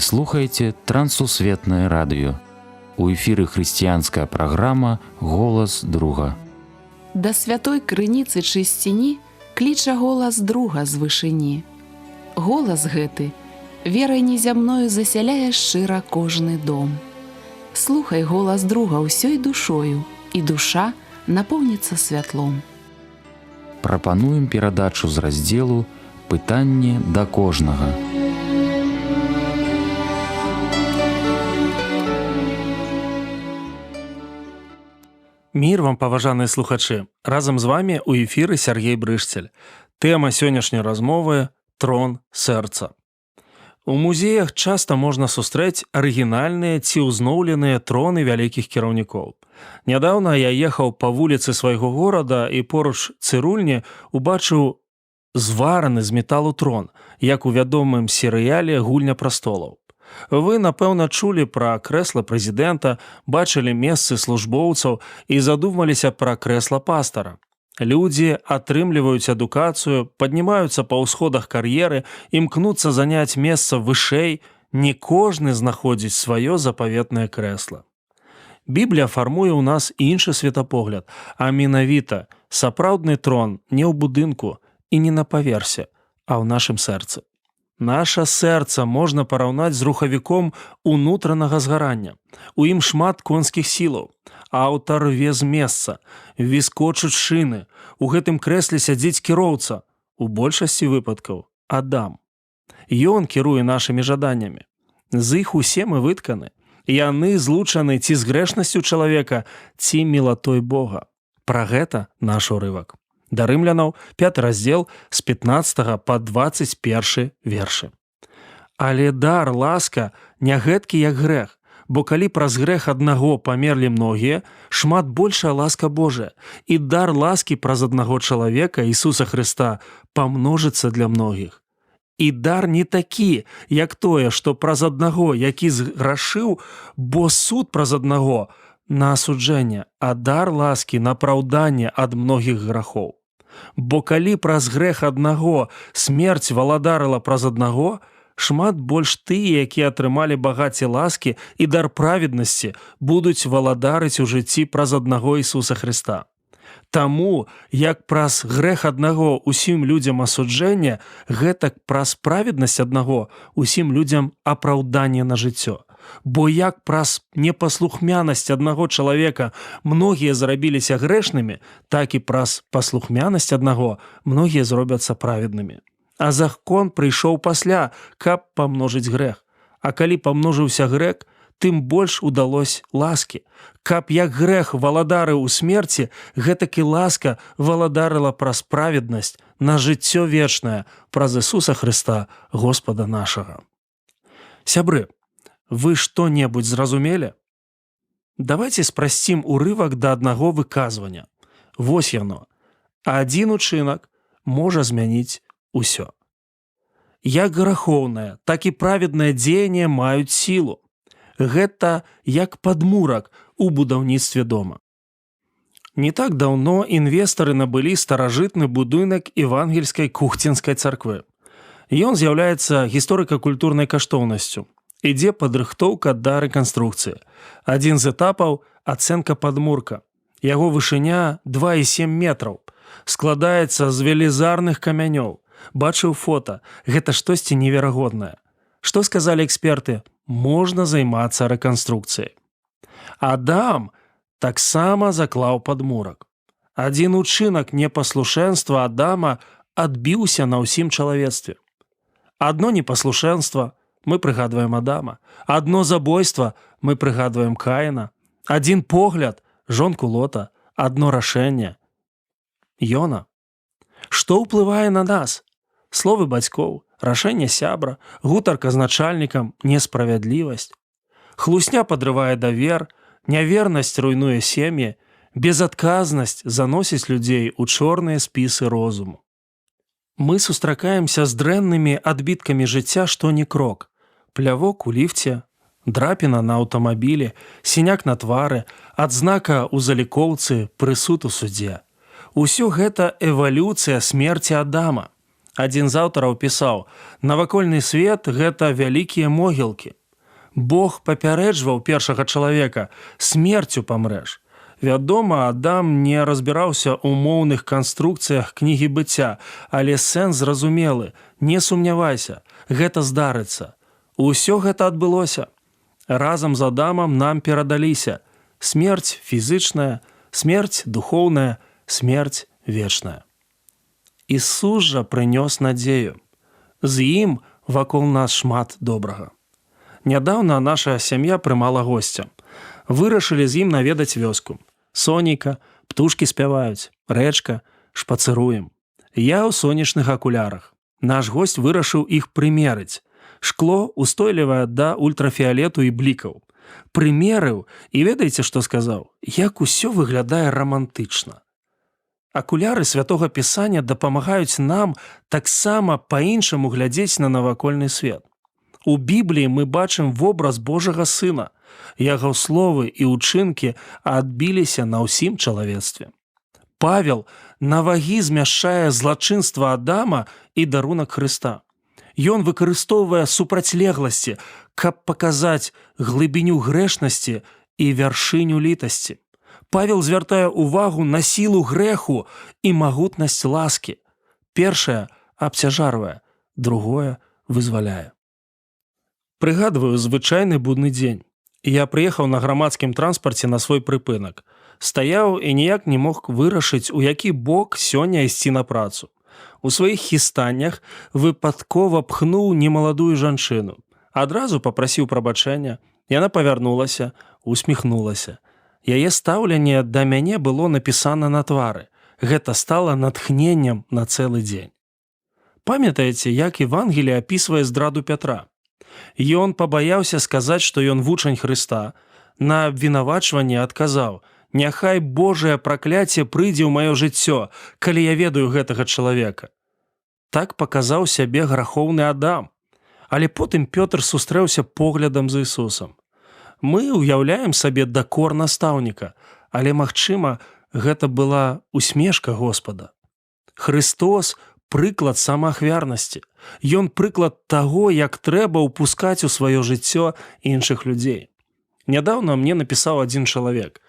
Вы слухаеце Трансусветнае радыё. У эфіры хрысціянская праграма «Голас друга». Да святой крыніцы чысціні кліча голас друга з вышыні. Голас гэты верай незямною засяляе шчыра кожны дом. Слухай голас друга ўсёй душою, і душа напоўніцца святлом. Прапануем перадачу з раздзелу «Пытанне да кожнага». Мір вам, паважаныя слухачы. Разам з вами у эфіры Сяргей Брышцель. Тэма сённяшняй размовы — трон сэрца. У музеях часта можна сустрэць арыгінальныя ці ўзноўленыя троны вялікіх кіраўнікоў. Нядаўна я ехаў па вуліцы свайго горада і поруч цырульні убачыў звараны з металу трон, як у вядомым серыяле «Гульня прастолаў». Вы, напэўна, чулі пра крэсла прэзідэнта, бачылі месцы службоўцаў і задумаліся пра крэсла пастара. Людзі атрымліваюць адукацыю, паднімаюцца па ўсходах кар'еры, імкнуцца заняць месца вышэй, не кожны знаходзіць сваё запаветнае крэсла. Біблія фармуе ў нас іншы светапогляд, а менавіта сапраўдны трон не ў будынку і не на паверсе, а ў нашым сэрцы. Наша сэрца можна параўнаць з рухавіком унутранага згарання. У ім шмат конскіх сілаў. Аўта рве з месца, віскочуць шыны. У гэтым крэсле сядзіць кіроўца. У большасці выпадкаў Адам. Ён кіруе нашымі жаданнямі. З іх усе мы вытканы. Яны злучаны ці з грэшнасцю чалавека, ці мілатой Бога. Пра гэта наш урывак. Да Рымлянаў, 5 раздзел, з 15 па 21 вершы. Але дар ласка не гэткі, як грэх, бо калі праз грэх аднаго памерлі многія, шмат большая ласка Божая і дар ласкі праз аднаго чалавека Ісуса Хрыста памножыцца для многіх. І дар не такі, як тое, што праз аднаго, які зграшыў, бо суд праз аднаго на асуджэнне, а дар ласкі на апраўданне ад многіх грахоў. Бо калі праз грэх аднаго смерць валадарыла праз аднаго, шмат больш тыя, якія атрымалі багацце ласкі і дар праведнасці, будуць валадарыць у жыцці праз аднаго Ісуса Хрыста. Таму, як праз грэх аднаго усім людзям асуджэнне, гэтак праз праведнасць аднаго усім людзям апраўданне на жыццё. Бо як праз непаслухмянасць аднаго чалавека многія зрабіліся грэшнымі, так і праз паслухмянасць аднаго многія зробяцца праведнымі. А закон прыйшоў пасля, каб памножыць грэх. А калі памножыўся грэх, тым больш удалось ласкі. Каб як грэх валадарыў у смерці, гэтак і ласка валадарыла праз праведнасць на жыццё вечнае праз Ісуса Хрыста, Господа нашага. Сябры, вы што-небудзь зразумелі? Давайте спрасцім урывак да аднаго выказвання. Вось яно. Адзін учынак можа змяніць усё. Як грахоўнае, так і праведнае дзеянне маюць сілу. Гэта як падмурак у будаўніцтве дома. Не так даўно інвестары набылі старажытны будынак евангельскай кухцінскай царквы. Ён з'яўляецца гісторыка-культурнай каштоўнасцю. Ідзе падрыхтоўка да рэканструкцыі. Адзін з этапаў — ацэнка падмурка. Яго вышыня 2,7 метраў. Складаецца з велізарных камянёў. Бачыў фота, гэта штосьці неверагоднае. Што сказалі эксперты? Можна займацца рэканструкцыяй. Адам таксама заклаў падмурак. Адзін учынак непаслушэнства Адама адбіўся на ўсім чалавецтве. Адно непаслушэнства — мы прыгадваем Адама. Адно забойства — мы прыгадваем Каіна. Адзін погляд — жонку Лота, адно рашэнне — Йона. Што ўплывае на нас? Словы бацькоў, рашэнне сябра, гутарка з начальнікам, несправядлівасць. Хлусня падрывае давер, нявернасць руйнуе сем'і, безадказнасць заносіць людзей у чорныя спісы розуму. Мы сустракаемся з дрэннымі адбіткамі жыцця што ні крок. Плявок у ліфце, драпіна на аўтамабілі, сіняк на твары, адзнака ў залікоўцы, прысуд у судзе. Усё гэта эвалюцыя смерці Адама. Адзін з аўтараў пісаў: « Навакольны свет гэта вялікія могілкі. Бог папярэджваў першага чалавека: смерцю памрэш. Вядома, Адам не разбіраўся ў моўных канструкцыях кнігі Быцця, але сэнс зразумелы: не сумнявайся, гэта здарыцца. Усё гэта адбылося. Разам з Адамам нам перадаліся: смерць фізычная, смерць духоўная, смерць вечная. Ісус жа прынёс надзею. З ім вакол нас шмат добрага. Нядаўна наша сям'я прымала госця. Вырашылі з ім наведаць вёску. Сонейка, птушкі спяваюць, рэчка, шпацыруем. Я ў сонечных акулярах. Наш госць вырашыў іх прымерыць. Шкло устойлівае да ультрафіялету і блікаў. Прымерыў і ведаеце, што сказаў: як усё выглядае рамантычна. Акуляры Святога Пісання дапамагаюць нам таксама па-іншаму глядзець на навакольны свет. У Бібліі мы бачым вобраз Божага Сына. Яго словы і ўчынкі адбіліся на ўсім чалавецтве. Павел на вагі змяшчае злачынства Адама і дарунак Хрыста. Ён выкарыстоўвае супрацьлегласці, каб паказаць глыбіню грэшнасці і вяршыню літасці. Павел звяртае ўвагу на сілу грэху і магутнасць ласкі. Першае абцяжарвае, другое вызваляе. Прыгадваю звычайны будны дзень. Я прыехаў на грамадскім транспарце на свой прыпынак. Стаяў і ніяк не мог вырашыць, у які бок сёння ісці на працу. У сваіх хістаннях выпадкова пхнуў немаладую жанчыну. Адразу папрасіў прабачэння. Яна павярнулася, усміхнулася. Яе стаўленне да мяне было напісана на твары. Гэта стала натхненнем на цэлы дзень. Памятаеце, як Евангелие апісвае здраду Пятра? Ён пабаяўся сказаць, што ён вучань Хрыста. На абвінавачванне адказаў: « Няхай Божае пракляцце прыйдзе ў маё жыццё, калі я ведаю гэтага чалавека. Так паказаў сябе грахоўны Адам. Але потым Пётр сустрэўся поглядам з Ісусам. Мы ўяўляем сабе дакор настаўніка, але, магчыма, гэта была усмешка Господа. Хрыстос прыклад самаахвярнасці. Ён прыклад таго, як трэба ўпускаць у сваё жыццё іншых людзей. Нядаўна мне напісаў адзін чалавек.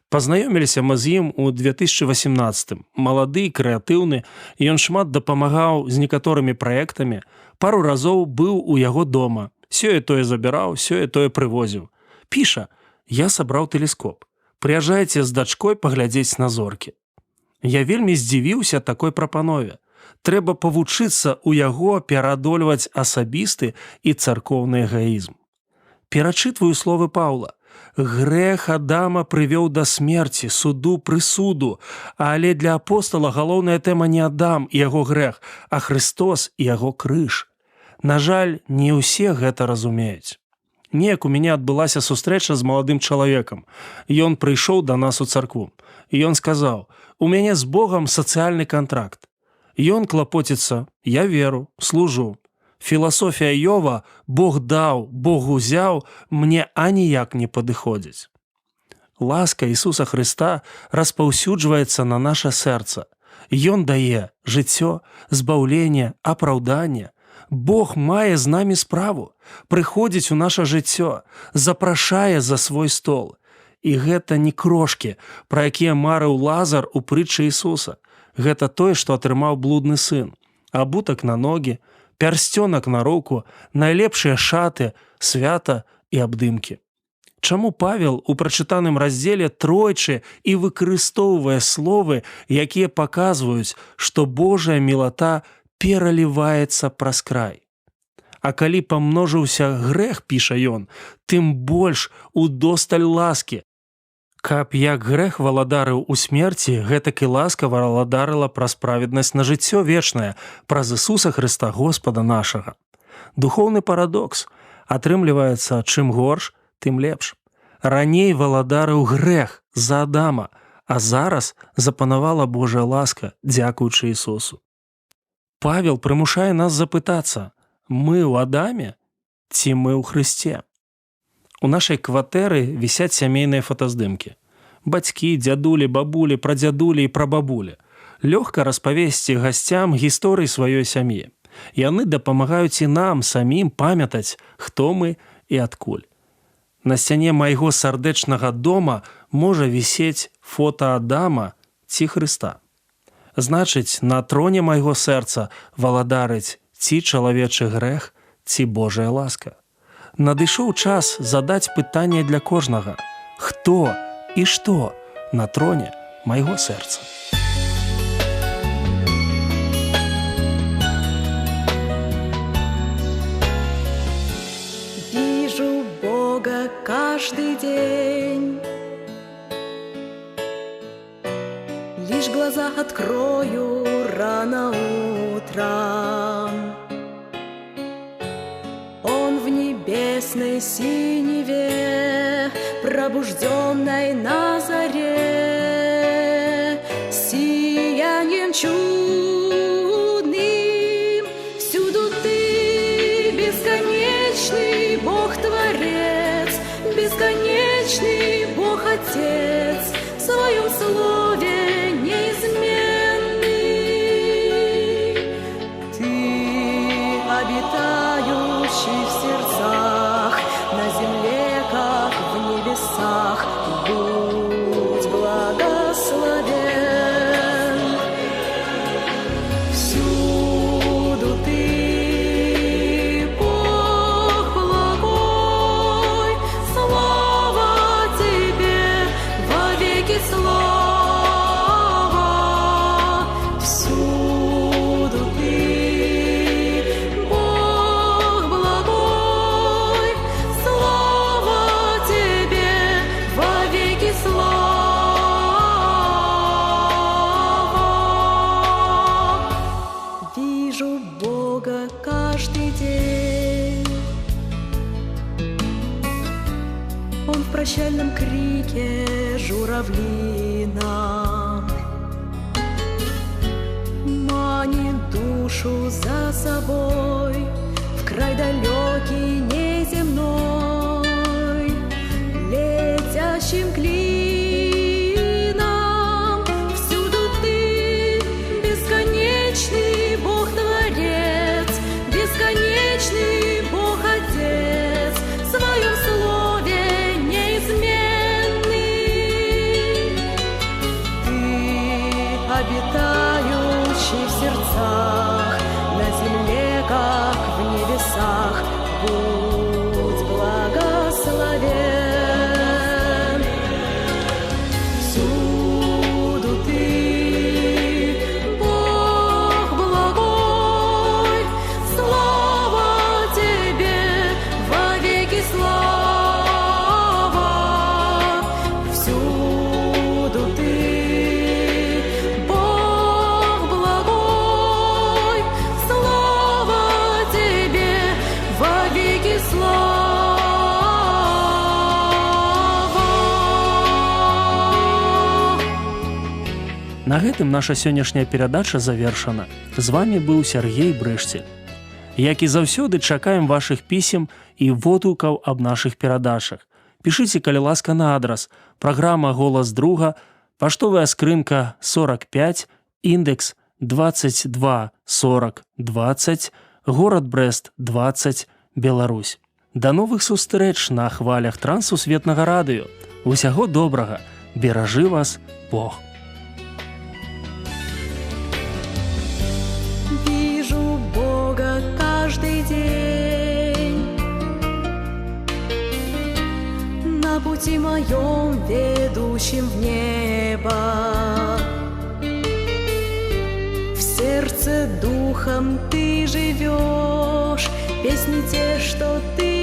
Пазнаёміліся мы з ім у 2018. Малады, крэатыўны, ён шмат дапамагаў з некаторымі праектамі, пару разоў быў у яго дома. Сёе тое забіраў, сёе тое прывозіў. Піша: « Я сабраў тэлескоп. Прыязджайце з дачкой паглядзець на зоркі. Я вельмі здзівіўся такой прапанове. Трэба павучыцца ў яго пераадольваць асабісты і царкоўны эгоізм. Перачытваю словы Паўла. Грэх Адама прывёў да смерці, суду, прысуду, але для апостала галоўная тэма не Адам і яго грэх, а Хрыстос і яго крыж. На жаль, не ўсе гэта разумеюць. Неяк у мяне адбылася сустрэча з маладым чалавекам. Ён прыйшоў да нас у царкву. Ён сказаў: « У мяне з Богам сацыяльны кантракт. Ён клапоціцца, я веру, служу. Філасофія Йова: Бог даў, Бог узяў, мне аніяк не падыходзіць. Ласка Ісуса Хрыста распаўсюджваецца на наша сэрца. Ён дае жыццё, збаўленне, апраўданне. Бог мае з намі справу, прыходзіць у наша жыццё, запрашае за свой стол. І гэта не крошкі, пра якія марыў Лазар у прытчы Ісуса. Гэта тое, што атрымаў блудны сын. Абутак на ногі, пярсцёнак на руку, найлепшыя шаты, свята і абдымкі. Чаму Павел у прачытаным раздзеле тройчы і выкарыстоўвае словы, якія паказваюць, што Божая мілата пераліваецца праз край. А калі памножыўся грэх, піша ён, тым больш удосталь ласкі. Каб як грэх валадарыў у смерці, гэтак і ласка валадарыла праз праведнасць на жыццё вечнае, праз Ісуса Хрыста Господа нашага. Духоўны парадокс атрымліваецца, чым горш, тым лепш. Раней валадарыў грэх за Адама, а зараз запанавала Божая ласка, дзякуючы Ісусу. Павел прымушае нас запытацца: мы ў Адаме ці мы ў Хрысце? У нашай кватэры вісяць сямейныя фотаздымкі. Бацькі, дзядулі, бабулі, прадзядулі і прабабулі. Лёгка распавесці гасцям гісторыі сваёй сям'і. Яны дапамагаюць і нам самім памятаць, хто мы і адкуль. На сцяне майго сардэчнага дома можа вісець фота Адама ці Хрыста. Значыць, на троне майго сэрца валадарыць ці чалавечы грэх, ці Божая ласка. Надышоў час задаць пытанне для кожнага: хто і што на троне майго сэрца? Вижу Бога каждый день, лишь глаза открою рано утром. Он в небесной синеве, пробужденной на заре, сиянием чудным всюду ты, бесконечный Бог-творец, бесконечный Бог-отец, в своем слове неизменный. Ты, обитающий в сердцах, на земле, как в небесах, будь благословен. Всюду ты, Бог благой, слава тебе вовеки слава. Всюду ты, Бог благой, слава тебе вовеки слава. Вижу Бога каждый день. Он в прощальном крике журавлином манит душу за собой в край далекий неземной, летящим клином. Всюду ты, бесконечный Бог-творец, бесконечный Бог-отец, в своем слове неизменный. Ты, обитающий в сердцах, на земле, как в небесах, будь благословен. Всюду ты, Бог благой, слава тебе вовеки слава. Всюду ты, Бог благой, слава тебе вовеки слава. На гэтым наша сённяшняя перадача завершана. З вамі быў Сяргей Брышцель. Як і заўсёды, чакаем вашых пісем і водгукаў аб нашых перадачах. Пішыце, калі ласка, на адрас: праграма «Голас друга», паштовая скрынка 45, індекс 22 40 20, горад Брэст 20, Беларусь. Да новых сустрэч на хвалях Транссусветнага радыё. Усяго добрага, беражы вас Бог. Вижу Бога каждый день на пути моем, ведущем в небо. В сердце духом ты живешь, песни те, что ты